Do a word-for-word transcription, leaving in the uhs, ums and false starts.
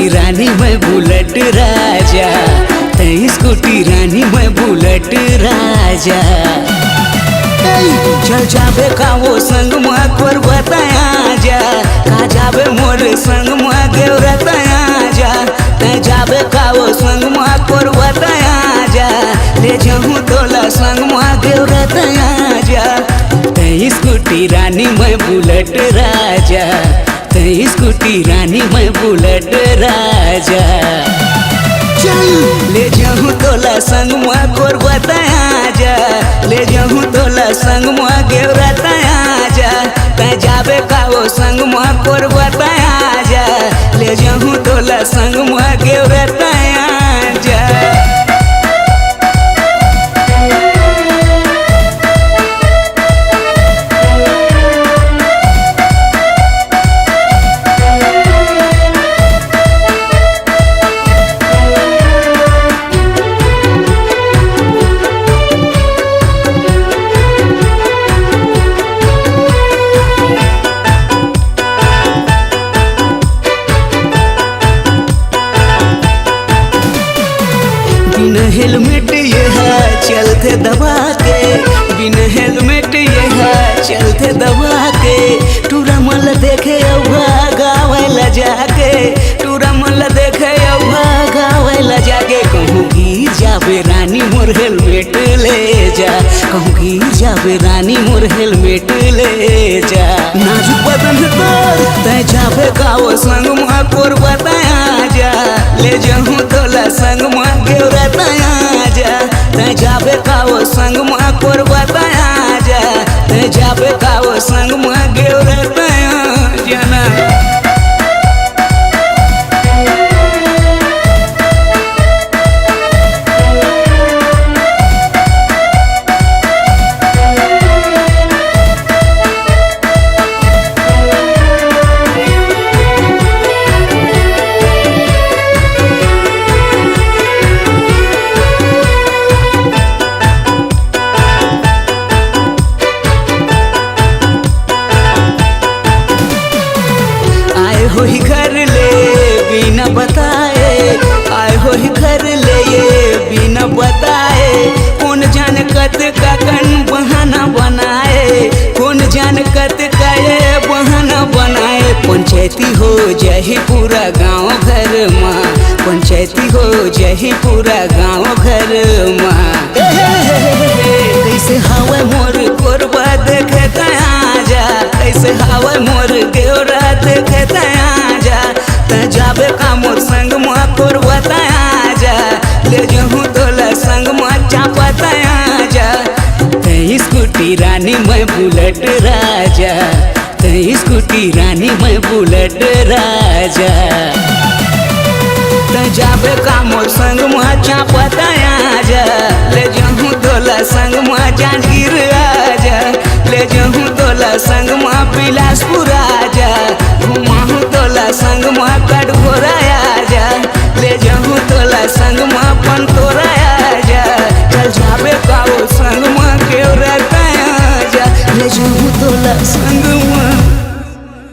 रानी मैं बुलेट राजा, तैं स्कूटी रानी मैं बुलेट राजा। ए, चल जाबे का वो संग मा कोरबा तैं आजा, का जाबे मोर संग मा गेवरा तैं आजा, तैं जाबे का वो संग मा कोरबा तैं आजा, ले जाहूँ तोला संग मा गेवरा तैं आजा, तैं स्कूटी रानी मैं बुलेट राजा। तैं स्कूटी रानी मैं बुलेट राजा। चल ले जाहूँ तोला संग मा कोरबा तैं आजा, ले जाहूँ तोला संग मा गेवरा तैं आजा। तैं जाबे का वो संग मा कोरबा तैं आजा, ले जाहूँ तोला संग मा गेवरा तैं आजा। बिना हेलमेट ये हा चलथे दबा के, बिना हेलमेट ये हा चलथे दबा के। टूरा मन ला देखे अउ भागावय लजा के, टूरा मन ला देखे अउ भागावय लजा के। कहूँ गिर जाबे रानी मोर हेलमेट ले जा, कहूँ गिर जाबे रानी मोर हेलमेट ले जा। नाजुक बदन तोर, तैं जाबे का वो संग मा कोरबा तैं आजा, ले जाहूँ तोला संग मा गेवरा तैं आजा। तैं जाबे का वो संग मा कोरबा तैं आजा, तैं जाबे का वो संग मा गेवरा तैं आजा ना। आए होही घर ले बिना बताए, आए होही घर ले ये बिना बताए। कोन जाने कतका कन बहाना बनाए, कोन जाने कतका ये बहाना बनाए। पंचायती हो जाही पूरा गांव घर मा, पंचायती हो जाही पूरा गांव घर मा। कइसे हावय मोर कोरबा देखे तैं आजा, कइसे हावय मोर गेवरा देखे तैं आजा। तैं जाबे का मोर संग मा कोरबा तैं आजा, ले जाहूँ तोला संग मा चापा तैं आजा। तैं स्कूटी रानी मैं बुलेट राजा, तैं स्कूटी रानी मैं बुलेट राजा। तैं जाबे का मोर संग मा चापा तैं आजा, ले जाहूँ तोला संग मा जांजगीर आजा, ले जाहूँ तोला संग मा बिलासपुर